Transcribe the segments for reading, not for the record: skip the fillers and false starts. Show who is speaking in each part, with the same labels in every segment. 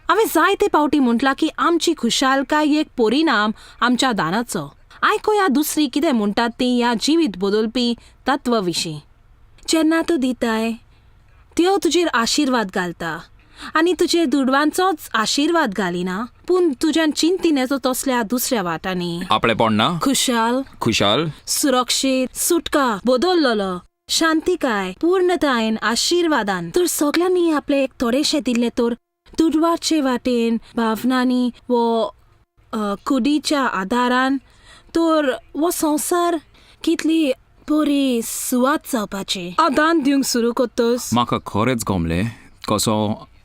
Speaker 1: हांवें जायते पावटी म्हटलां की आमची खुशालकाय एक परिणाम आमच्या दानाचो. आयकुया दुसरी कितें म्हणटात ती ह्या जिवीत बदलपी तत्व विशीं. जेन्ना तूं दिताय, देव तुजेर आशिर्वाद घालता आनी तुजेर दुडवांचोच आशिर्वाद घालिना, पूण तुज्यान चिंतीन येतो तसल्या दुसऱ्या वाटांनी.
Speaker 2: आपलेपण ना.
Speaker 1: खुशाल,
Speaker 2: खुशाल,
Speaker 1: सुरक्षीत, सुटका, बदललो, शांतिकाय, पूर्णतायेन, आशिर्वादान. तर सगळ्यांनी आपले एक थोडेशें दिल्लें तर दुडवाचे वाटेन, भावनांनी वो कुडीच्या आदारान, तर हो संवसार कितली बरी सुवात जावपाची. हांव दान दिवंक सुरू करतस
Speaker 2: म्हाका खरेंच गमलें कसो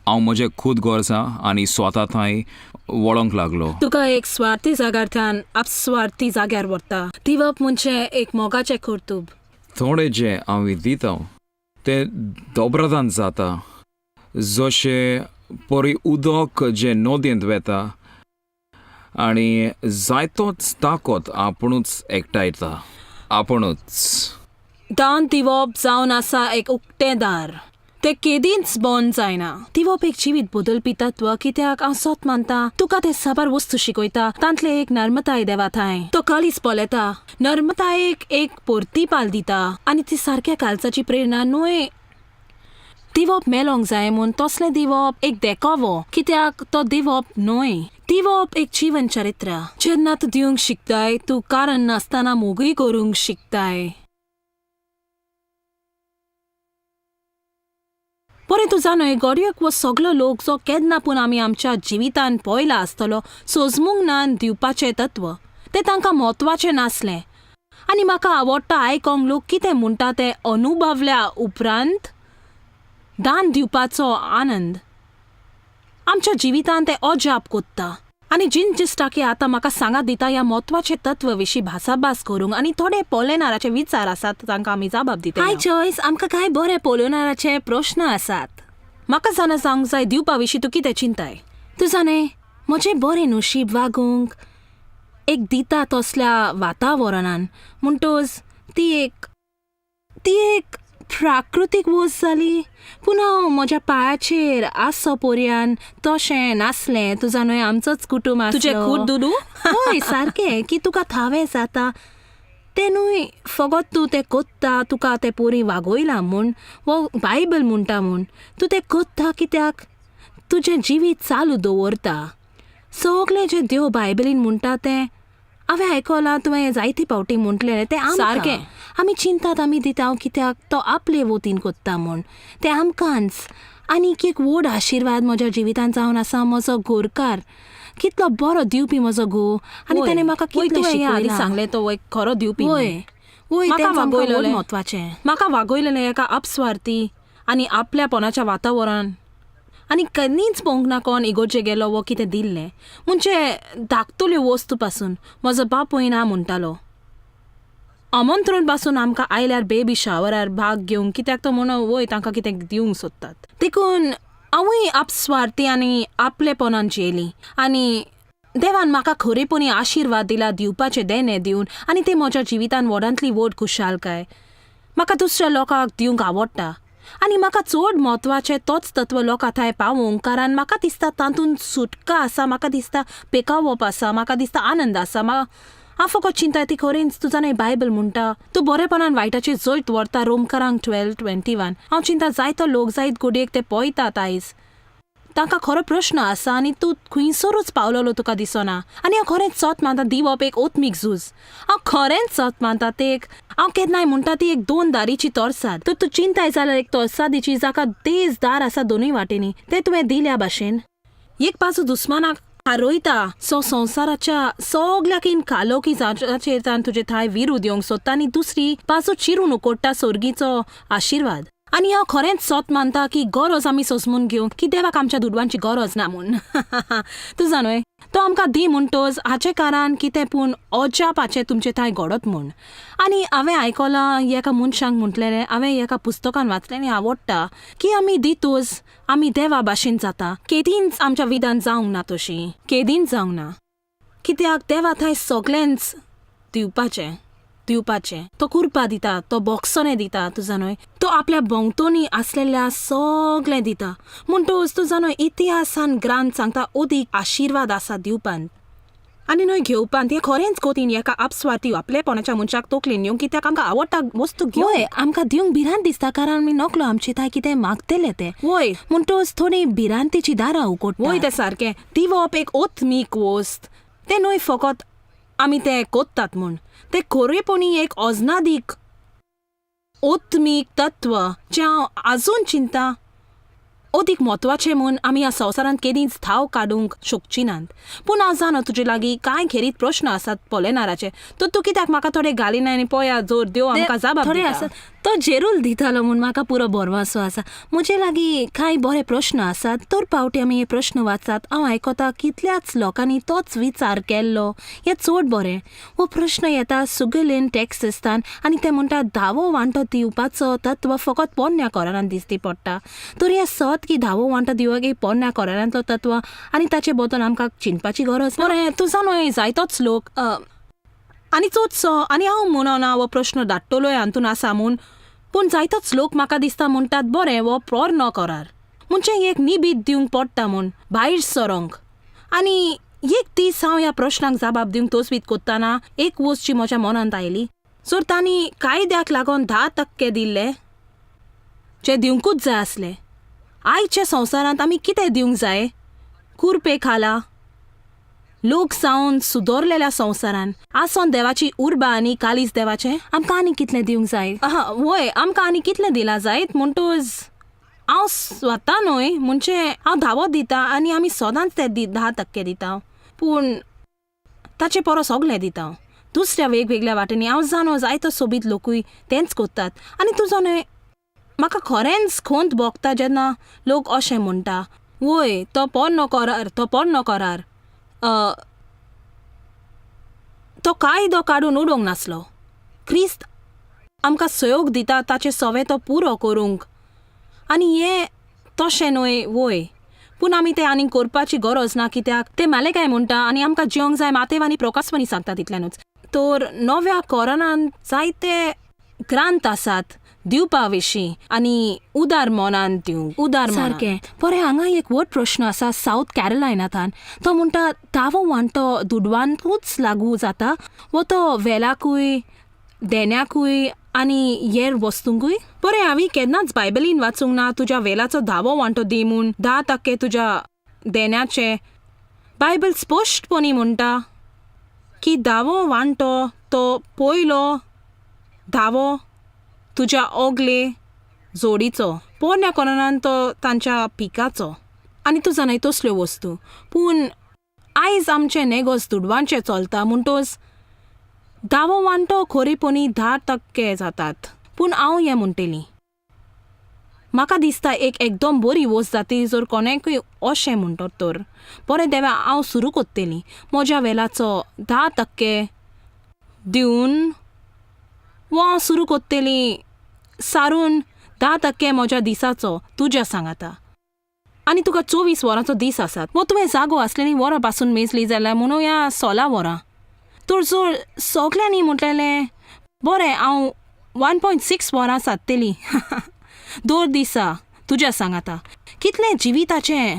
Speaker 2: हांव म्हजे खूद गरजां आनी स्वता थंय वळोंक लागलो.
Speaker 1: तुका एक स्वार्थी जाग्यार आपस्वार्थी जाग्यार व्हरता. दिवप म्हणजे एक मोगाचें कर्तुब.
Speaker 2: थोडे जे हांव दिता ते दोब्रादान जाता, जशें परी उदक जें नदयेंत वेता आनी जायतोच ताकद आपुणूच एकठांयता आपुणूच.
Speaker 1: दान दिवप जावन आसा एक उक्तें दार, तें केदींच बंद जायना. दिवप एक जिवीत बदलपी तत्व, कित्याक हांव सत मानता तुका तें साबार वस्तू शिकयता. तांतलें एक नर्मताय. देवा थांय तो कालीच पळयता, नर्मतायेक एक परतीपाल दिता आनी ती सारक्या कालचाची प्रेरणा न्हय. दिवप मेलोंक जाय म्हूण तसलें दिवप एक देखावो, कित्याक तो दिवप न्हय. दिवप एक जीवन चरित्र. जेन्ना तूं दिवंक शिकताय, तूं कारण नासतना मोगूय करूंक शिकताय. बरें, तूं जाणय, घडयेक हो सगलो लोक जो केन्ना पूण आमी आमच्या जिवितान पळयला आसतलो सोजमूंक ना दिवपाचें तत्व, तें तांकां म्हत्वाचें नासलें. आनी म्हाका आवडटा आयकोंक लोक कितें म्हणटा तें अनुभवल्या उपरांत दान दिवपाचो आनंद आमच्या जिवितान तें अजाप कोत्ता. आनी जिन जिस्टाकी आतां म्हाका सांगात दिता ह्या म्हत्वाचे तत्व विशीं भासाभास करूंक आनी थोडे पोलेनाराचे विचार आसात, तांकां आमी जाबाब दिता. हाय जॉयस, आमकां कांय बरे पोलेनाराचे प्रश्न आसात. म्हाका जाणा जावंक जाय, दिवपा विशीं तूं कितें चिंताय? तूं जाणें, म्हजें बरें नशीब वागूंक एक दिता तसल्या वातावरणान, म्हणटच ती एक प्राकृतीक वस्त जाली. पूण हांव म्हज्या पांयाचेर आसो पर्यान तशें नासलें. तुजा न्हय, आमचोच कुटूंब आसलो.
Speaker 3: तुजें खूद दुडू?
Speaker 1: हय, सारकें, की तुका थावें जाता तें न्हय फकत तूं तें कोत्ता तुका तें पोरी वागोयलां म्हूण वो बायबल म्हणटा म्हूण. तूं तें कोत्ता कित्याक तुजें जिवीत चालू दवरता. सगळें जें देव बायबलीन म्हणटा तें हांवें आयकलां. तुवें जायते फावटी म्हटलें तें आमकां.
Speaker 3: सारकें.
Speaker 1: आमी चिंतात आमी दिता कित्याक तो आपले वतीन कोत्ता म्हूण, तें आमकांच. आनीक एक व्हड आशिर्वाद म्हज्या जिवितांत जावन आसा म्हजो गोरकार. कितलो बरो दिवपी म्हजो घोव आनी ताणें म्हाका कितलें
Speaker 3: तुवें हें आदी
Speaker 1: शिकयलां.
Speaker 3: सांगलें, तो एक खरो दिवपी म्हूण.
Speaker 1: वय वय
Speaker 3: म्हाका
Speaker 1: तेंच आमकां व्हड
Speaker 3: वागयलेलें.
Speaker 1: म्हत्वाचें. म्हाका वागयलेलें एका अपस्वार्थी आनी आपल्यापणाच्या वातावरण आनी केन्नीच पळोवंक ना कोण इगोर्जे गेलो वो कितें दिल्लें म्हणजे धाकटुल्यो वस्तू पासून. म्हजो बापूय ना म्हणटालो, आमंत्रण पासून आमकां आयल्यार बेबी शावरार भाग घेवंक, कित्याक तो म्हणो वय तांकां कितें दिवंक सोदतात. देखून हांवूय आपस्वार्थी आनी आपलेपणान जियेली आनी देवान म्हाका खरेपणी आशिर्वाद दिला दिवपाचें देणें दिवन आनी तें म्हज्या जिवितान व्हडांतली व्हड खुशालकाय. म्हाका दुसऱ्या लोकांक दिवंक आवडटा आनी म्हाका चड म्हत्वाचें तोच तत्व लोकां थंय पावोवंक, कारण म्हाका दिसता तातूंत सुटका आसा, म्हाका दिसता पेकावप आसा, म्हाका दिसता आनंद आसा. हांव फकत चिंता ती खरेंच. तुजा न्हय, बायबल म्हणटा तूं बरेपणान वायटाचेर जैत व्हरता, रोमकारांक 12:21. हांव चिंता जायतो लोक जायत घडयेक ते पळयतात आयज, तांकां खरो प्रश्न आसा आनी तूं खंयसरूच पावलेलो तुका दिसना. आनी हांव खरेंच सत मानता, दिवप एक ओत्मीक झूज. हांव खरेंच सत मानता ते एक, हांव केन्नाय म्हणटा, ती एक दोन दारीची तरसाद. तर तूं चिंताय जाल्यार एक तरसादीची जाका तेज दार आसा दोनूय वाटेनी, तें तुवें दिल्या भाशेन एक बाजू दुस्मानाक हारयता, सो संवसाराच्या सगल्याकीन कालोकी जाचेर तान तुजे थांय विरूद येवंक सोदता, आनी दुसरी बाजू चिरून उकोडटा सोर्गीचो आशिर्वाद. आनी हांव खरेंच सत मानता की गरज आमी सोसमून घेवंक की देवाक आमच्या दुडवांची गरज ना म्हूण. तूं जाणय, तो आमकां दी म्हणटोच हाचें कारण कितें पूण अजापाचें तुमचे थंय घडत म्हूण. आनी हांवें आयकलां एका मनशाक म्हटलेलें, हांवें एका पुस्तकान वाचलें आनी आवडटा की आमी दितोच आमी देवा भाशेन जाता. केदींच आमच्या विधान जावंक ना तशी, केदींच जावंक ना, कित्याक देवा थंय सगळेंच दिवपाचें दिवपाचें. तो कुरपा दिता, तो बोक्सोने दिता. तुजा न्हय, तो आपल्या भोंवतणी आसलेल्या सगळें दिता. म्हणटच तूं जाणो इतिहासान ग्रांथ सांगता अदीक आशिर्वाद आसा दिवपांत आनी न्हय घेवपांत. हें खरेंच कठीण एका आपस्वार्थी आपलेपणाच्या मनशाक तकलेन येवंक, कित्याक आमकां आवडटा वस्तू घेवंक.
Speaker 3: वय, आमकां दिवंक भिरांत दिसता कारण आमी नकलो आमचे ताय कितें मागतले ते.
Speaker 1: वय.
Speaker 3: म्हणटच थोडी भिरांतीची दारां उकोडटा.
Speaker 1: वय, तें सारकें. दिवप एक ओत्मीक वस्त, तें न्हय फकत आमी तें कोत्तात म्हूण, तें खरेपणी एक अजनादीक ओत्मीक तत्व जें हांव आजून चिंता अदीक म्हत्वाचें म्हूण आमी ह्या संवसारांत केदींच थाव काडूंक शकची नात. पूण हांव जाणा तुजे लागीं कांय खेरीत प्रश्न आसात पोलेनाराचे, तर तूं कित्याक म्हाका थोडे घालिना आनी पळया जोर देव आमकां जाबाब
Speaker 3: थोडे
Speaker 1: दिता.
Speaker 3: आसात. तो जेरूल दितालो म्हूण म्हाका पुरो भरवासो आसा. म्हजे लागीं कांय बरे प्रश्न आसात. तर पावटी आमी हे प्रश्न वाचतात, हांव आयकता कितल्याच लोकांनी तोच विचार केल्लो. हें चड बरें. हो प्रश्न येता सुगलेन टॅक्सिस्तान आनी ते म्हणटा धावो वांटो दिवपाचो तत्व फकत पोरण्या कोरारान दिसती पडटा. तर हें सत की धावो वांटो दिवप एक पोरण्या कोरारांतलो तत्व आनी ताचे बद्दल आमकां चिंतपाची गरज ना?
Speaker 1: बरें, तूं जाणो जायतोच लोक आनी चडसो, आनी हांव म्हणना हो प्रश्न धाडटलोय हातून आसा म्हूण, पूण जायतोच लोक म्हाका दिसता म्हणटात बरें हो पोरनो करार म्हणजे एक निबीत दिवंक पडटा म्हूण भायर सरोंक. आनी एक दीस हांव ह्या प्रश्नाक जाबाब दिवंक तोसवीत कोत्ताना एक वस्त जी म्हज्या मनांत आयली, जर तांणी कायद्याक लागून 10% दिल्ले जे दिवंकूच जाय आसले, आयच्या संवसारांत आमी कितें दिवंक जाय? कुरपे खाला लोक जावन सुदरलेल्या संवसारान आसोन देवाची उर्बा आनी कालीज देवाचें
Speaker 3: आमकां आनी कितलें दिवंक जाय?
Speaker 1: वय, आमकां आनी कितलें दिलां जायत? म्हणटच हांव स्वता न्हय, म्हणजे हांव धांवो दिता आनी आमी सदांच ते 10% दिता, पूण ताचे परस सगलें दिता दुसऱ्या वेगवेगळ्या वाटेंनी. हांव जाणो जायतो सोबीत लोकूय तेंच कोत्तात. आनी तुजो न्हय, म्हाका खरेंच खंत भोगता जेन्ना लोक अशें म्हणटा, वय तो पोरनो करार, तो पोरनो करार तो कायदो काडून उडोवंक नासलो. क्रिस्त आमकां सहयोग दिता ताचें सवें तो पुरो करूंक, आनी हें तशें न्हय. वय, पूण आमी तें आनीक करपाची गरज ना, कित्याक ते मालेकाय म्हणटा आनी आमकां जिवंक जाय मातेव आनी प्रोकासपणी सांगता तितल्यानूच. तर नव्या कोरानान जायते ग्रांत आसात दिवपा विशीं आनी उदार मनान दिवंक, उदार
Speaker 3: सारकें. बरें, हांगा एक व्हड प्रश्न आसा सावथ कॅरोलायनांतान. तो म्हणटा दावो वांटो दुडवांकूच लागू जाता वो तो वेलाकूय देण्याकूय आनी हेर वस्तूंकूय?
Speaker 1: बरें, हांवें केन्नाच बायबलीन वाचूंक ना तुज्या वेलाचो धावो वांटो दी म्हूण, 10% तुज्या देण्याचे. बायबल स्पश्टपणी म्हणटा की धावो वांटो तो पयलो धावो तुज्या ओगले जोडीचो, पोरण्या कोरानान तो तांच्या पिकाचो. आनी तूं जाणाय तसल्यो वस्तू. पूण आयज आमचें नेगोस दुडवांचें चलता, म्हणटच धावो वांटो खरेपणी 10% जातात. पूण हांव हें म्हणटली, म्हाका दिसता एक एकदम बरी वस्त जाती जर कोणाकूय अशें म्हणटत तर, बरें देवा हांव सुरू कोत्तली म्हज्या वेलाचो 10% दिवन, वो हांव सुरू कोत्तली सारून 10% म्हज्या दिसाचो तुज्या सांगाता. आनी तुका 24 वरांचो दीस आसात, वो तुवें जागो आसलेली वरां पासून मेजली जाल्यार म्हणुया 16 वरां. तर जर सगल्यांनी म्हटलेलें बरें हांव 1.6 वरां सादतली दर दिसा तुज्या सांगाता, कितलें जिविताचें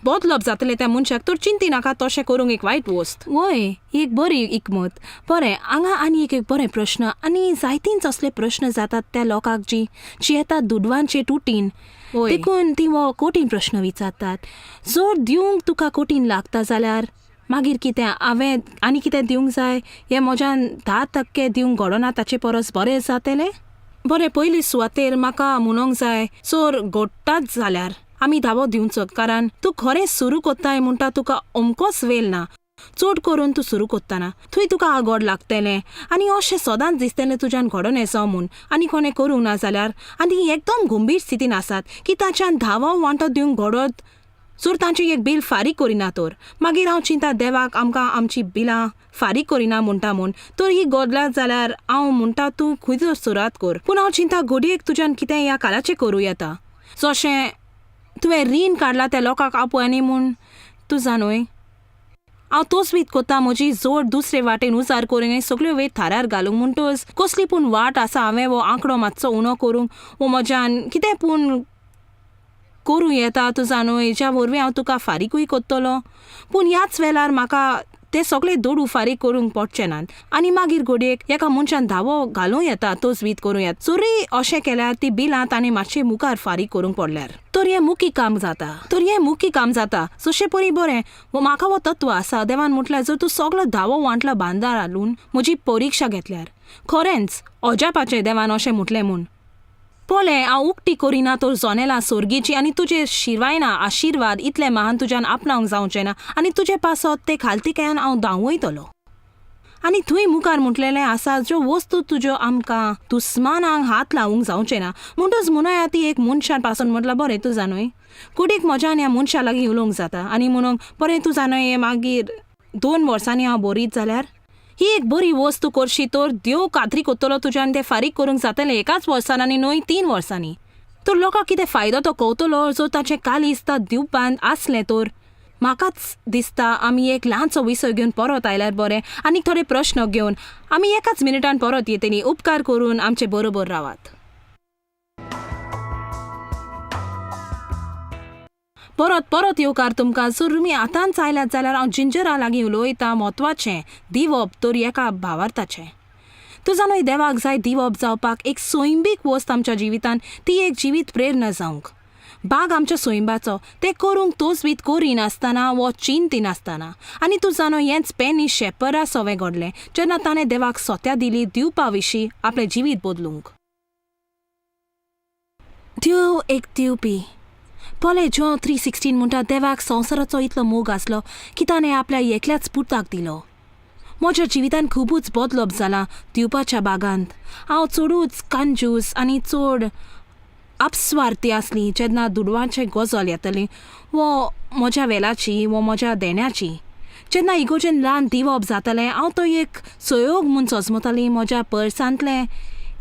Speaker 1: बदलप जातलें त्या मनशाक. तर चिंती नाका तशें करूंक एक वायट वस्त.
Speaker 3: वय, एक बरी इकमत. बरें, हांगा आनी एक बरें प्रश्न, आनी जायतींच असले प्रश्न जातात त्या लोकांक जी जी येतात दुडवांचे तुटीन, देखून ती हो कठीण प्रश्न विचारतात. जर दिवंक तुका कठीण लागता जाल्यार मागीर कितें हांवें आनी कितें दिवंक जाय? हें म्हज्यान 10% दिवंक घडना ताचे परस बरें जातलें?
Speaker 1: बरें, पयली सुवातेर म्हाका म्हणोंक जाय, जर घडटाच जाल्यार आमी धावो दिवचो, कारण तूं खरें सुरू कोत्ताय म्हणटा तुका अमकोच वेल ना, चड करून तूं सुरू कोत्ताना थंय तुका आगोड लागतलें आनी अशें सदांच दिसतलें तुज्यान घडोन येसो म्हूण आनी कोणें करूंक ना जाल्यार. आनी एकदम गंभीर स्थितीन आसात की ताच्यान धावो वांटो दिवंक घडत जर तांचें एक बील फारीक करिना तर. मागीर हांव चिंता देवाक आमकां आमची बिलां फारीक करिना म्हणटा म्हूण, तर ही गडला जाल्यार हांव म्हणटा तूं खंयचो सुरवात कर. पूण हांव चिंता घडयेक तुज्यान कितें ह्या कालाचें करूं येता, जशें तुवें रीण काडलां त्या लोकांक आपय आनी म्हूण तूं जाणूय हांव तोच वीत कोत्ता म्हजी जोड दुसरे वाटेन उजार करूंक आनी सगल्यो वेत थारार घालूंक म्हणटच कसली पूण वाट आसा हांवें हो आंकडो मातसो उणो करूंक वो म्हज्यान कितें पूण करूं येता तूं जाणो हेज्या वरवीं हांव तुका फारीकूय कोत्तलो. पूण ह्याच वेळार म्हाका ते सगळे दुडू फारीक करूंक पडचे नात आनी मागीर घडयेक एका मनशान धांवो घालूं येता तजवीज करूं येता. जरूय अशें केल्यार ती बिलां ताणें मातशें मुखार फारीक करूंक पडल्यार तर हें मुखी काम जाता. तर हें मुखी काम जाता. जशें परी बरें म्हाका हो तत्व आसा. देवान म्हटल्यार जर तूं सगलो धांवो वांटलो बांदार हाडून म्हजी परिक्षा घेतल्यार खरेंच अजापाचें देवान अशें म्हटलें म्हूण. पळय हांव उक्ती करिना तर जनेलां सोर्गीची आनी तुजेर शिरवायना आशिर्वाद इतले महान तुज्यान आपणावंक जावचें ना आनी तुजे पासत ते खालतीकायन हांव धांवयतलो. आनी थंय मुखार म्हटलेलें आसा ज्यो वस्तू तुज्यो आमकां दुस्मानांक हात लावंक जावचें ना. म्हणटच म्हणया ती एक मनशान पासून म्हटल्यार बरें तूं जाणूय कुडीक म्हज्यान ह्या मनशा लागीं उलोवंक जाता आनी म्हणूंक बरें तूं जाणूय हें मागीर 2 वर्सांनी हांव बरीच जाल्यार ही एक बरी वस्तू करशी तर देव खात्री कोत्तलो तुज्यान तें फारीक करूंक जातलें एकाच वर्सान आनी न्हय 3 वर्सांनी. तर लोकांक कितें फायदो तो कवतलो जर ताचें कालीज ता दिवपांत आसलें तर. म्हाकाच दिसता आमी एक ल्हानसो विसय घेवन परत आयल्यार बरें आनी थोडे प्रश्न घेवन आमी एकाच मिनटान परत येतली. उपकार करून आमचे बरोबर रावात. परत परत येवकार तुमकां. जर तुमी आतांच आयल्यात जाल्यार हांव जिंजरा लागीं उलयतां. म्हत्वाचें दिवप तर एका भावार्थाचें. तूं जाणूय देवाक जाय दिवप जावपाक एक सैमीक वस्त आमच्या जिवितान ती एक जिवीत प्रेरणा जावंक. बाग आमच्या सैंबाचो तें करूंक तोच करिनासतना वो चिंतिनासतना. आनी तूं जाणो हेंच पेनी शेपरा सवें घडलें जेन्ना ताणें देवाक सोत्या दिली दिवपा विशीं आपलें जिवीत बदलूंक. देव एक दिवपी. पळय जॉन 3:16 म्हणटा देवाक संवसाराचो इतलो मोग आसलो की ताणें आपल्या एकल्याच पुताक दिलो. म्हज्या जिवितान खुबूच बदलप जालां दिवपाच्या बागांत. हांव चडूच कंजूस आनी चड अपस्वार्थी आसली जेन्ना दुडवांचे गजल येतली वो म्हज्या वेलाची वो म्हज्या देण्याची. जेन्ना इगोर्जेन ल्हान दिवप जातालें हांव तो एक सहयोग म्हूण सजमताली. म्हज्या पर्सांतलें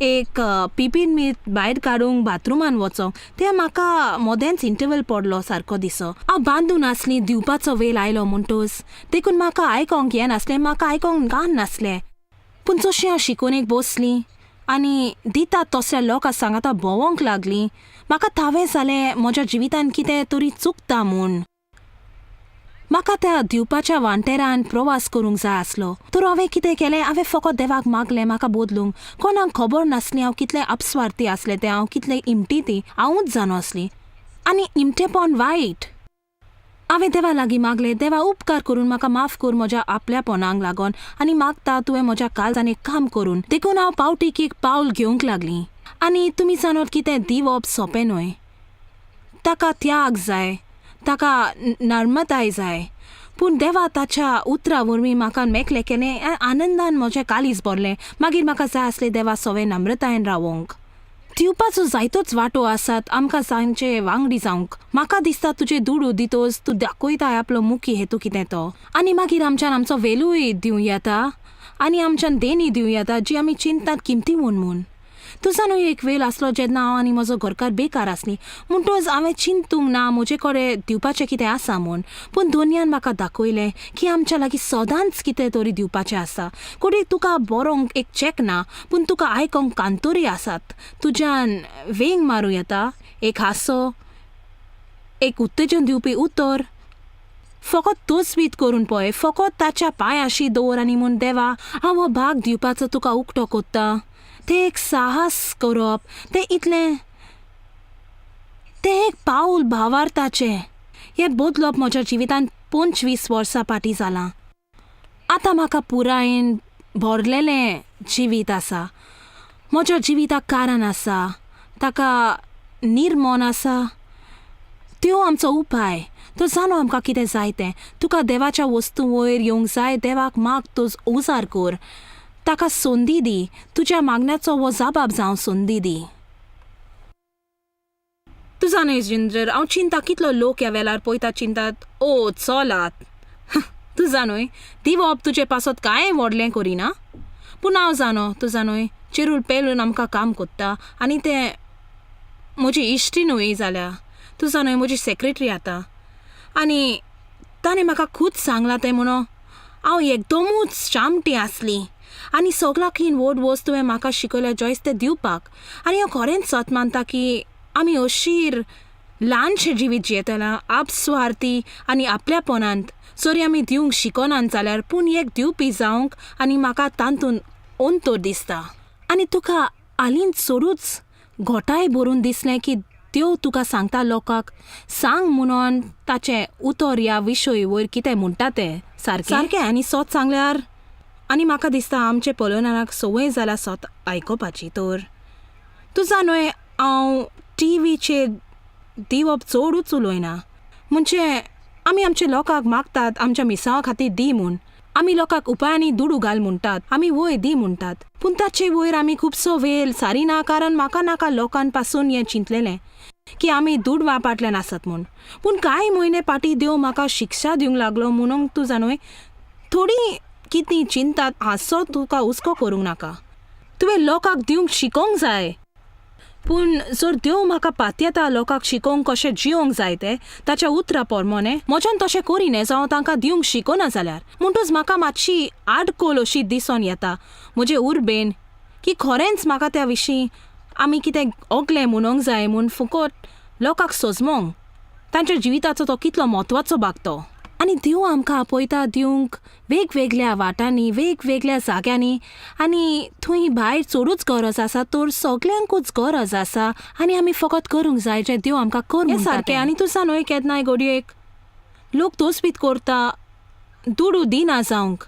Speaker 1: एक पिपीन मीठ भायर काडूंक बाथरुमान वचोंक तें म्हाका मदेंच इंटरवल पडलो सारको दिसो. हांव बांदून आसली दिवपाचो वेळ आयलो म्हणटच देखून म्हाका आयकोंक येनासलें, म्हाका आयकोंक गान नासलें. पूण जशें हांव शिकून एक बसली आनी दितात तसल्या लोकां सांगाता भोंवोंक लागली म्हाका थावें जालें म्हज्या जिवितान कितें तरी चुकता म्हूण. म्हाका त्या दिवपाच्या वांटेरान प्रवास करूंक जाय आसलो. तर हांवें कितें केलें, हांवें फकत देवाक मागलें म्हाका बदलूंक. कोणाक खबर नासली हांव कितलें अपस्वार्थी आसलें तें, हांव कितलें इमटी ती हांवूच जाणो आसली आनी इमटेपण वायट. हांवें देवा लागीं मागलें, देवा उपकार करून म्हाका माफ कर म्हज्या आपल्यापणाक लागून आनी मागता तुवें म्हज्या काळजान एक काम करून. देखून हांव पावटीक एक पावल घेवंक लागली. आनी तुमी जाणत कितें दिवप सोंपें न्हय. ताका त्याग जाय, ताका नर्मताय जाय. पूण देवा ताच्या उतरा वरवीं म्हाका मेकलें केलें आनंदान म्हजें काळीज भरलें. मागीर म्हाका जाय आसलें देवा सवें नम्रतायेन रावोंक. दिवपाचो जायतोच वांटो आसात आमकां जांचे वांगडी जावंक. म्हाका दिसता तुजे दुडू दितोच तूं दाखयताय आपलो मुखी हेतू कितें तो. आनी मागीर आमच्यान आमचो वेलूय दिवं येता आनी आमच्यान देणी दिवं येता जी आमी चिंतात किमती म्हूण म्हूण. तुजा न्हू एक वेळ आसलो जेन्ना हांव आनी म्हजो घरकार बेकार आसली म्हणटच हांवें चिंतूंक ना म्हजे कडेन दिवपाचें कितें आसा म्हूण. पूण दोनयान म्हाका दाखयलें की आमच्या लागीं सदांच कितें तरी दिवपाचें आसा. कोणी तुका बरोवंक एक चॅक ना पूण तुका आयकोंक कांतोरी आसात. तुज्यान वेंग मारूं येता, एक हांसो, एक उत्तेजन दिवपी उतर. फकत तोचवीत करून पळय, फकत ताच्या पांयाशी दवर आनी म्हूण देवा हांव हो भाग दिवपाचो तुका उक्तो कोत्ता. तें एक साहस करप, तें इतलें, तें एक पावल भावार्थाचें. हें बदलप म्हज्या जिवितान 25 वर्सां फाटीं जालां. आतां म्हाका पुरायेन भरलेलें जिवीत आसा. म्हज्या जिविताक कारण आसा, ताका निर्मोन आसा. त्यो आमचो उपाय. तो जाणो आमकां कितें जाय तें. तुका देवाच्या वस्तू वयर येवंक जाय, देवाक माग, तो उजार कर, ताका संदी दी, तुज्या मागण्याचो हो जबाब जावं संदी दी. तूं जाणा जिंजर, हांव चिंता कितलो लोक ह्या वेळार पळयतात चिंतात ओ चलात. तूं जाणूय दिवप तुजे पासत कांय व्हडलें करिना. पूण हांव जाणो तूं जाणूय चेरूल पेलून आमकां काम कोत्ता आनी तें म्हजी इश्टी न्हय जाल्या. तूं जाणूय म्हजी सेक्रेटरी आतां आनी ताणें म्हाका खूद सांगलां तें म्हणून हांव एकदमूच चामटी आसली आनी सगळ्याकीन व्हड वस्त तुवें म्हाका शिकयल्या जॉयस तें दिवपाक. आनी हांव खरेंच सत मानता की आमी अशीर ल्हानशें जिवीत जियेतना आपस्वार्थी आनी आपल्यापणांत जरी आमी दिवंक शिकनात जाल्यार पूण एक दिवपी जावंक आनी म्हाका तातूंत अंतर दिसता. आनी तुका हालींच चडूच घोटाय भरून दिसलें की देव तुका सांगता लोकांक सांग म्हणून ताचें उतर ह्या विशय वयर कितें म्हणटा तें सारकें सारकें. आनी सत सांगल्यार आनी म्हाका दिसता आमचे पळोवणाक संवय जाल्या सत आयकुपाची. तर तुजा न्हय हांव टिवीचेर दिवप चडूच उलयना, म्हणजे आमी आमच्या लोकांक मागतात आमच्या मिसांवा खातीर दी म्हूण, आमी लोकांक उपायांनी दुडू घाल म्हणटात, आमी वय दी म्हणटात, पूण ताचे वयर आमी खुबसो वेळ सारिना, कारण म्हाका नाका लोकां पासून हें चिंतलेलें की आमी दुडवा फाटल्यान आसत म्हूण. पूण कांय म्हयने फाटीं देव म्हाका शिक्षा दिवंक लागलो म्हणून तुजा न्हय थोडी कितें चिंतात हांसो तुका हुस्को करूंक नाका, तुवें लोकांक दिवंक शिकोवंक जाय. पूण जर देव म्हाका पातयेता लोकांक शिकोवंक कशें जियोंक जाय तें ताच्या उतरा प्रमाणे म्हज्यान तशें करिना जावं तांकां दिवंक शिकना जाल्यार, म्हणटूच म्हाका मातशी आडकोल अशी दिसून येता म्हजे उर्बेन की खरेंच म्हाका त्या विशीं आमी कितें ओगलें म्हणूंक जाय म्हूण फुकट लोकांक सोजमोंक तांच्या जिविताचो तो कितलो म्हत्वाचो भाग तो. आनी देव आमकां आपयता दिवंक वेगवेगळ्या वाटांनी वेगवेगळ्या जाग्यांनी, आनी थंय भायर चडूच गरज आसा तर सगल्यांकूच गरज आसा आनी आमी फकत करूंक जाय जें देव आमकां कर म्हणटा सारकें. आनी तुसा न्हय केन्नाय घडयेक लोक तोसबीत करता दुडू दिना जावंक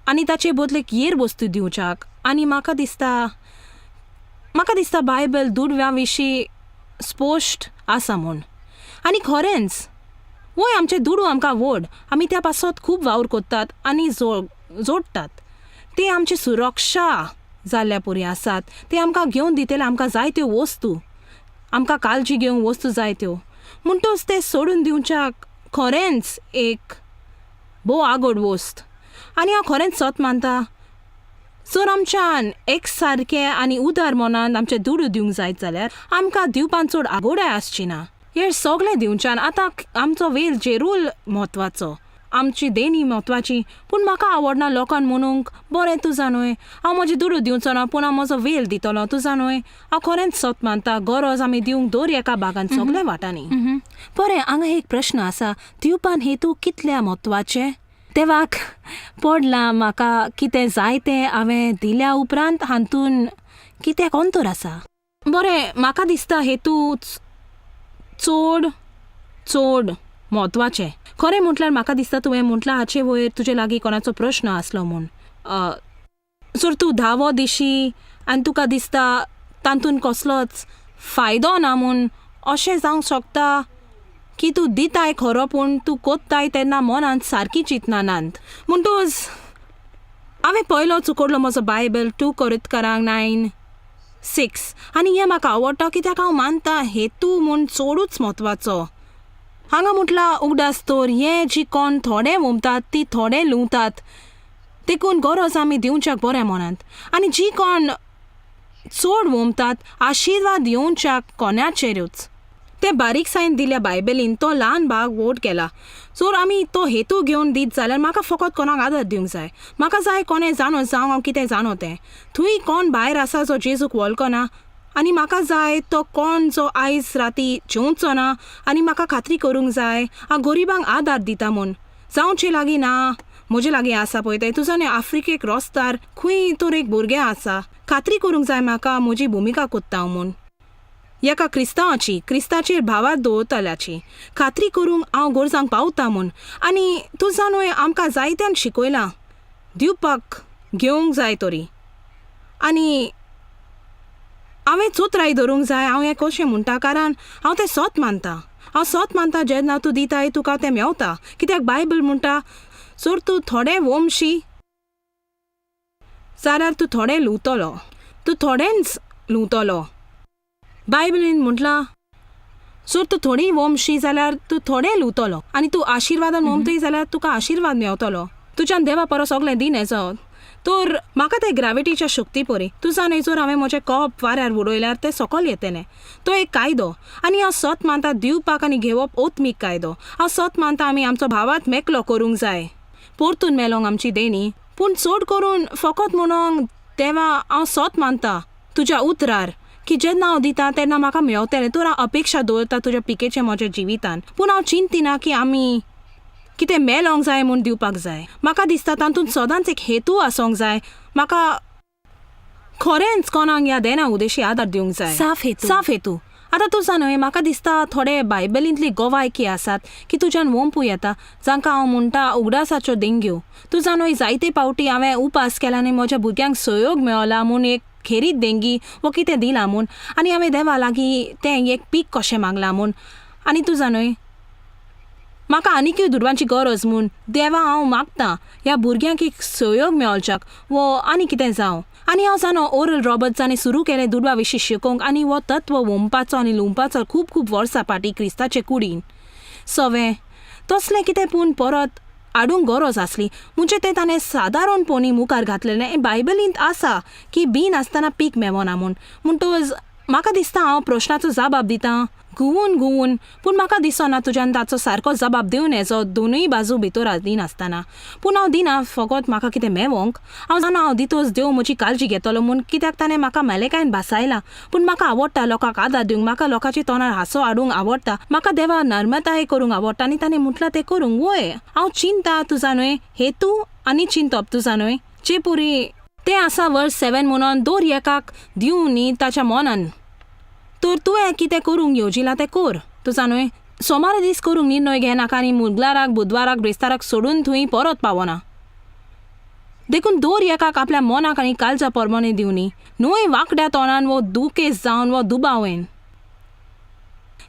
Speaker 1: आनी ताचे बदलेक हेर वस्तू दिवच्याक. आनी म्हाका दिसता बायबल दुडव्या विशीं स्पश्ट आसा म्हूण. आनी खरेंच वय आमचे दुडू आमकां व्हड, आमी त्या पासत खूब वावर करतात आनी जोडटात, ते आमची सुरक्षा जाल्ल्या पुरी आसात, ते आमकां घेवन दितले आमकां जाय त्यो वस्तू, आमकां काळजी घेवंक वस्तू जाय त्यो, म्हणटूच ते सोडून दिवच्याक खरेंच एक भोव आगोड वस्त. आनी हांव खरेंच सत मानता जर आमच्यान एक सारकें आनी उदार मनान आमचे दुडू दिवंक जायत जाल्यार आमकां दिवपान चड आगोडाय आसची ना. हें सगळें दिवच्यान आतां आमचो वेळ जेरूल म्हत्वाचो, आमची देणी म्हत्वाची, पूण म्हाका आवडना लोकांक म्हणूंक बरें तुजा न्हय हांव म्हजे दुडू दिवचो ना पूण हांव म्हजो वेळ दितलो तुजा न्हय. हांव खरेंच सत मानता गरज आमी दिवंक दर एका भागान सगळ्या वाटांनी. बरें, हांगा एक प्रश्न आसा, दिवपान हेतू कितल्या म्हत्वाचें? देवाक पडलां म्हाका कितें जाय तें हांवें दिल्या उपरांत हातून कित्याक अंतर आसा? बरें, म्हाका दिसता हेतू चड चड म्हत्वाचें. खरें म्हटल्यार म्हाका दिसता तुवें म्हटलां हाचे वयर तुजे लागीं कोणाचो प्रश्न आसलो म्हूण. जर तूं धावो दिशी आनी तुका दिसता तातूंत कसलोच फायदो ना म्हूण, अशें जावंक शकता की तूं दिताय खरो पूण तूं कोत्ताय तेन्ना मनांत सारकी चिंतना नात. म्हणटूच हांवें पयलो चुकडलो म्हजो बायबल 2 कोरिंतकारांक 9:6 आनी हें म्हाका आवडटा कित्याक हांव मानता हेतू म्हूण चडूच म्हत्वाचो. हांगा म्हटलां उगडास तर हें जी कोण थोडे वोमतात ती थोडे लुंवतात, देखून गरज आमी दिवच्याक बऱ्या मनांत, आनी जी कोण चड वोमतात आशिर्वाद येवच्याक कोणाचेरूच. ते बारीकसायेन दिल्या बायबलीन तो ल्हान भाग व्हड केला. जर आमी तो हेतू घेवन दीत जाल्यार म्हाका फकत कोणाक आदर दिवंक जाय, म्हाका जाय कोणें जाणो जावं हांव कितें जाणो तें, थंय कोण भायर आसा जो जेजूक वळखना आनी म्हाका जाय तो कोण जो आयज राती जेवचो ना आनी म्हाका खात्री करूंक जाय हांव गरिबांक आदार दिता म्हूण. जावचे लागीं ना म्हजे लागीं आसा पळय तें तुजो न्ही आफ्रिकेक रस्तार खंय तर एक भुरगें आसा, खात्री करूंक जाय म्हाका म्हजी भुमिका कोत्ता हांव म्हूण एका क्रिस्तांवाची, क्रिस्ताचेर भावार दवरतल्याची खात्री करूंक हांव गरजांक पावता म्हूण. आनी तुजा न्हय आमकां जायत्यान शिकयलां दिवपाक घेवंक जाय तरी, आनी हांवें चोत्राय धरूंक जाय हांव हें कशें म्हणटा, कारण हांव तें सत मानता. हांव सत मानता जेन्ना तूं दिताय तुका तें मेवता, कित्याक बायबल म्हणटा जर तूं थोडें वोमशी जाल्यार तूं थोडें लुवतलो, तूं थोडेंच लुवतलो. बायबलीन म्हटलां जर तूं थोडी वोमशी जाल्यार तूं थोडें लुवतलो आनी तूं आशिर्वादान वोमतय जाल्यार तुका आशिर्वाद मेवतलो. तुज्यान देवा परस सगळें दिन येचो. तर म्हाका ते ग्राविटीच्या शक्ती परी तुजा न्हय जर हांवें म्हजें कप वाऱ्यार उडयल्यार तें सकयल येतलें. तो एक कायदो आनी हांव सत मानता दिवपाक आनी घेवप ओत्मीक कायदो. हांव सत मानता आमी आमचो भावात मेकलो करूंक जाय. परतून मेलोंक आमची देणी. पूण चड करून फकत म्हणोंक देवा हांव सोत मानता तुज्या उतरार की जेन्ना हांव दिता तेन्ना म्हाका मेवतलें. तर हांव अपेक्षा दवरता तुज्या पिकेचें म्हज्या जिवितान. पूण हांव चिंतिना की आमी कितें मेलोंक जाय म्हूण दिवपाक जाय. म्हाका दिसता तातूंत सदांच एक हेतू आसूंक जाय. म्हाका खरेंच कोणाक ह्या देना उदेशी आदार दिवंक जाय.
Speaker 3: साफ हेतू.
Speaker 1: साफ हेतू. आतां तूं जाणा म्हाका दिसता थोडे बायबलींतली गोवायकी आसात की तुज्यान वोंपू येता, जांकां हांव म्हणटा उगडासाच्यो देंग्यो. तूं जाणा जायते फावटी हांवें उपास केला आनी म्हज्या भुरग्यांक सहयोग मेळला म्हूण एक खेरीत देंगी वो कितें दिलां म्हूण, आनी हांवें देवा लागीं तें एक पीक कशें मागलां म्हूण. आनी तूं जाणा म्हाका आनीकय दुडवांची गरज म्हूण देवा हांव मागता ह्या भुरग्यांक एक सहयोग मेळच्याक वो आनी कितें जावं. आनी हांव जाणा ओरल रॉबर्ट्सांनी सुरू केलें दुडवा विशीं शिकोवंक आनी हो तत्व वोमपाचो आनी लुंवपाचो खूब खूब वर्सां फाटीं क्रिस्ताचे कुडीन सवें तसलें कितें पूण परत हाडूंक गरज आसली. म्हणजे तें ताणें सादारणपणी मुखार घातलेलें बायबलींत आसा की बी नासतना पीक मेवना म्हूण. म्हणटकच म्हाका दिसता हांव प्रश्नाचो जबाब दितां घुंवून घुंवून, पूण म्हाका दिसना तुज्यान ताचो सारको जबाब दिवन येचो दोनूय बाजू भितर दिनासतना. पूण हांव दिना फकत म्हाका कितें मेवोंक. हांव जाणा हांव दितोच देव म्हजी काळजी घेतलो म्हूण, कित्याक ताणें म्हाका मेलेकायन भासायला. पूण म्हाका आवडटा लोकांक आदार दिवंक, म्हाका लोकांच्या तोंडार हांसो हाडूंक आवडटा, म्हाका देवा नर्मताय करूंक आवडटा आनी ताणें म्हटलां तें करूंक. वय हांव चिंता तुजा न्हय हेतू आनी चिंतप तुजा न्हय जे पुरी तें आसा वर्स 7 म्हणून दर एकाक दिवं न्ही ताच्या मनान. तर तुवें कितें करूंक येवजिलां तें कर. तुजा न्हय सोमार दीस करूंक निर्णय घेनाका आनी मुगलाराक बुधवाराक ब्रेस्ताराक सोडून थंय परत पावना. देखून दर एकाक आपल्या मनाक आनी कालच्या परमणे दिवनी न्हय वांकड्या तोंडान वो दुकेस जावन वो दुबावेन.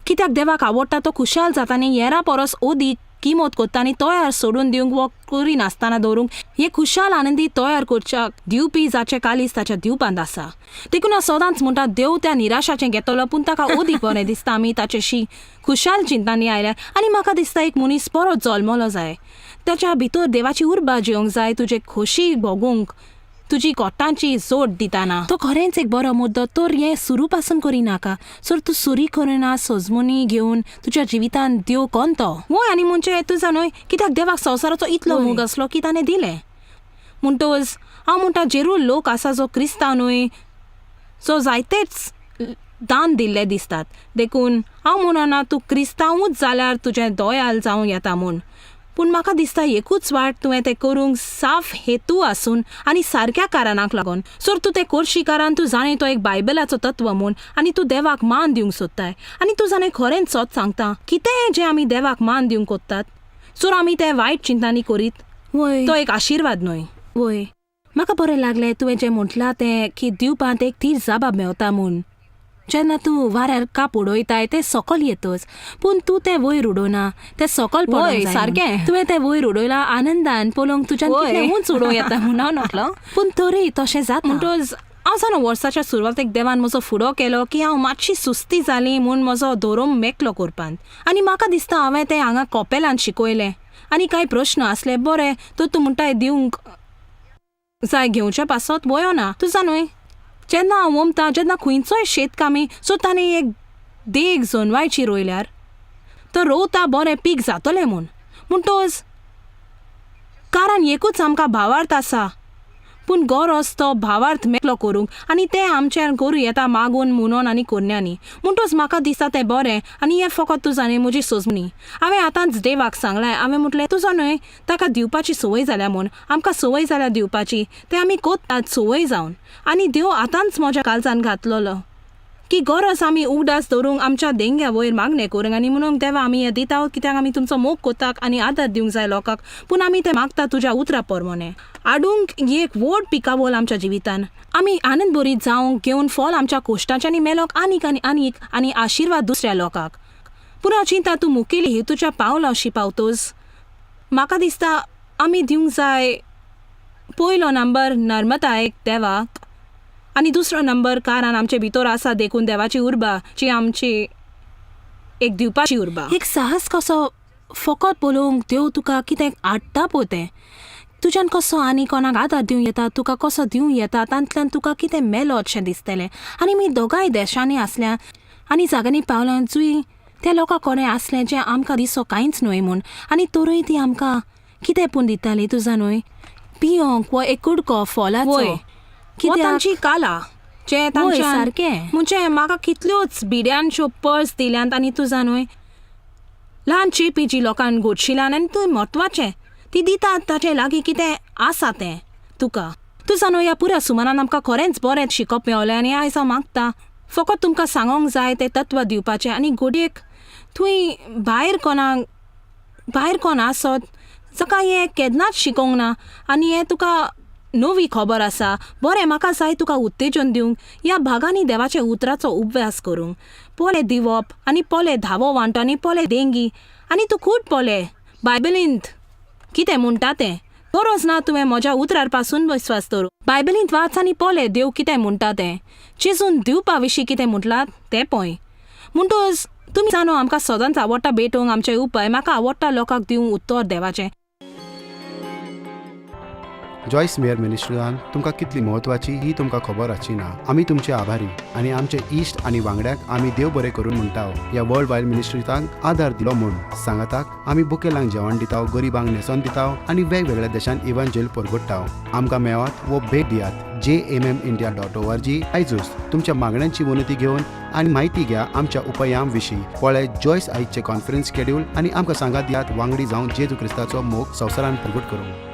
Speaker 1: कित्याक देवाक आवडटा तो खुशाल जाता आनी येरा परस अदीक किमत कोत्ता आनी तयार सोडून दिवंक वो करिनासतना दवरूंक हे खुशाल आनंदी तयार करच्याक दिवपी जाचें कालीज ताच्या दिवपांत आसा. देखून हांव सदांच म्हणटा देव त्या निराशाचें घेतलो पूण ताका अदीक बरें दिसता आमी ताचेशी खुशाल चिंतांनी आयल्यार. आनी म्हाका दिसता एक मनीस परत जल्मलो जाय, ताच्या भितर देवाची उर्बा जेवंक जाय, तुजे खोशी भोगूंक तुजी कोटांची जोड दिताना. तो खरेंच एक बरो मुद्दो. तर हें सुरू पासून करिनाका. सर तूं सुरी करिना सजमुनी घेवन तुज्या जिवितान देव कोण तो वय. आनी म्हणजे तुजा न्हय कित्याक देवाक संवसाराचो इतलो मोग आसलो की ताणें दिलें. म्हणटकच हांव म्हणटा जेरूल लोक आसा जो क्रिस्तांव न्हय जो जायतेच दान दिल्ले दिसतात. देखून हांव म्हणना तूं क्रिस्तांवूच जाल्यार तुजें दोयाल जावं येता म्हूण, पूण म्हाका दिसता एकूच वाट तुवें तें करूंक साफ हेतू आसून आनी सारक्या कारणाक लागून. सर तूं तें करशी कारण तूं जाणें तो एक बायबलाचो तत्व म्हूण आनी तूं देवाक मान दिवंक सोदताय आनी तूं जाणें खरेंच सत सांगता कितेंय जें आमी देवाक मान दिवंक कोत्तात सर आमी तें वायट चिंतांनी करीत
Speaker 3: वय
Speaker 1: तो एक आशिर्वाद न्हय.
Speaker 3: वय
Speaker 1: म्हाका बरें लागलें तुवें जें म्हटलां तें की दिवपांत एक थीर जबाब मेवता म्हूण. जेन्ना तूं वाऱ्यार काप उडयताय तें सकल येतच, पूण तूं तें वयर उडोवना, तें सकल पडोंक जाय.
Speaker 3: सारकें.
Speaker 1: तुवें तें वयर उडयलां आनंदान पळोवंक तुज्यान कितलें उंच उडोवं येता म्हूण हांव नकलो. पूण तरीय तशें जाता. म्हणटकच हांव जाणा वर्साच्या सुरवातेक देवान म्हजो फुडो केलो की हांव मातशी सुस्ती जाली म्हूण म्हजो धोरोम मेकलो करपांत. आनी म्हाका दिसता हांवें तें हांगा कॉपेलान शिकयलें आनी कांय प्रश्न आसले बरें तर तूं म्हणटाय दिवंक जाय घेवचे पासत वयो ना. तुजा न्हय जेन्ना हांव वमता जेन्ना खंयचोय शेतकामी सो ताणें एक देग जनवायची रोयल्यार तो रोवता बरें पीक जातलें म्हूण. म्हणटकच कारण एकूच आमकां भावार्थ आसा पूण गरज तो भावार्थ मेकलो करूंक आनी तें आमच्यान करूं येता मागून म्हणून आनी कोन्यांनी. म्हणटकच म्हाका दिसता तें बरें आनी हें फकत तुजा न्हय म्हजी सोजमणी. हांवें आतांच देवाक सांगलें, हांवें म्हटलें तुजो न्हय ताका दिवपाची संवय जाल्या म्हूण, आमकां संवय जाल्या दिवपाची, तें आमी कोत्तात संवय जावन. आनी देव आतांच म्हज्या काळजान घातलेलो की गरज आमी उगडास दवरूंक आमच्या देंग्या वयर मागणें करूंक आनी म्हणूंक देवा आमी हें दिता कित्याक आमी तुमचो मोग कोताक आनी आदार दिवंक जाय लोकांक, पूण आमी तें मागता तुज्या उतरा परमोने हाडूंक एक व्हड पिकावळ आमच्या जिवितान. आमी आनंद बरीत जावंक घेवन फॉल आमच्या कोश्टांच्या आनी मेलोक आनीक आनी आनीक आनी आशिर्वाद दुसऱ्या लोकांक. पूण हांव चिंता तूं मुखेली हेतूच्या पावला अशी पावतोच. म्हाका दिसता आमी दिवंक जाय पयलो नंबर नर्मतायेक देवाक आनी दुसरो नंबर कारण आमचे भितर आसा देखून देवाची उर्बा जी आमची एक दिवपाची उर्बा.
Speaker 3: एक साहस कसो फकत पळोवंक देव तुका कितें हाडटा पळय तें तुज्यान कसो आनी कोणाक आदार दिवं येता, तुका कसो दिवं येता, तांतल्यान तुका कितें मेलोत शें दिसतलें. आनी मी दोगांय देशांनी आसल्या आनी जाग्यांनी पावल्यां जुंय त्या लोकां कोणें आसलें जें आमकां दिसो कांयच न्हय म्हूण, आनी तरूय ती आमकां कितें पूण दिताली तूं जाणूय पियोंक वो एक कुडको फोलाचो.
Speaker 1: वय.
Speaker 3: कित्याक
Speaker 1: तांची काला जे तांच्या
Speaker 3: सारकें.
Speaker 1: म्हणजे म्हाका कितल्योच बिड्यांच्यो पर्स दिल्यात आनी तूं जाणूय ल्हान चेपी जी लोकांक गोडशिल्यान आनी तूं म्हत्वाचें ती दितात ताचे लागीं कितें आसा तें तुका. तूं जाणो ह्या पुऱ्या सुमारान आमकां खरेंच बरें शिकप मेवलें आनी आयज हांव मागता फकत तुमकां सांगोंक जाय तें तत्व दिवपाचें. आनी घडयेक थंय भायर कोणाक भायर कोण आसत जाका हें केन्नाच शिकोंक ना आनी हें तुका नवी खबर आसा, बरें म्हाका जाय तुका उत्तेजन दिवंक ह्या भागांनी देवाच्या उतराचो अभ्यास करूंक. पोले दिवप आनी पोले धावो वांटो आनी पोले देंगी आनी तूं खूब पोले बायबलींत कितें म्हणटा तें. गरज ना तुवें म्हज्या उतरार पासून विस्वास दवरूं. बायबलींत वाच आनी पोले देव कितें म्हणटा तें, चिजून दिवपा विशीं कितें म्हटलां तें पळय. म्हणटच तुमी जाणो आमकां सदांच आवडटा भेटोवंक आमचे उपाय. म्हाका आवडटा लोकांक दिवंक उत्तर देवाचें.
Speaker 4: जॉयस मेयर मिनिस्ट्रीन तुमकां कितली म्हत्वाची ही तुमकां खबर आसची ना. आमी तुमचे आभारी आनी आमचे इश्ट आनी वांगड्याक आमी देव बरें करून म्हणटा ह्या वर्ल्ड वायड मिनिस्ट्रीतांक आदार दिलो म्हूण. सांगाताक आमी बुकेलांक जेवण दिता, गरिबांक न्हेसोन दिता आनी वेगवेगळ्या देशांत इव्हांजेल परगट्टा. आमकां मेळात वो भेट दियात jmmindia.org. आयजूच तुमच्या मागण्यांची विनंती घेवन आनी म्हायती घ्या आमच्या उपायां विशीं. पळय जॉयस आयजचें कॉन्फरन्स शेड्यूल आनी आमकां सांगात दियात वांगडी जावन जेजू क्रिस्ताचो मोग संवसारान प्रगट करूंक.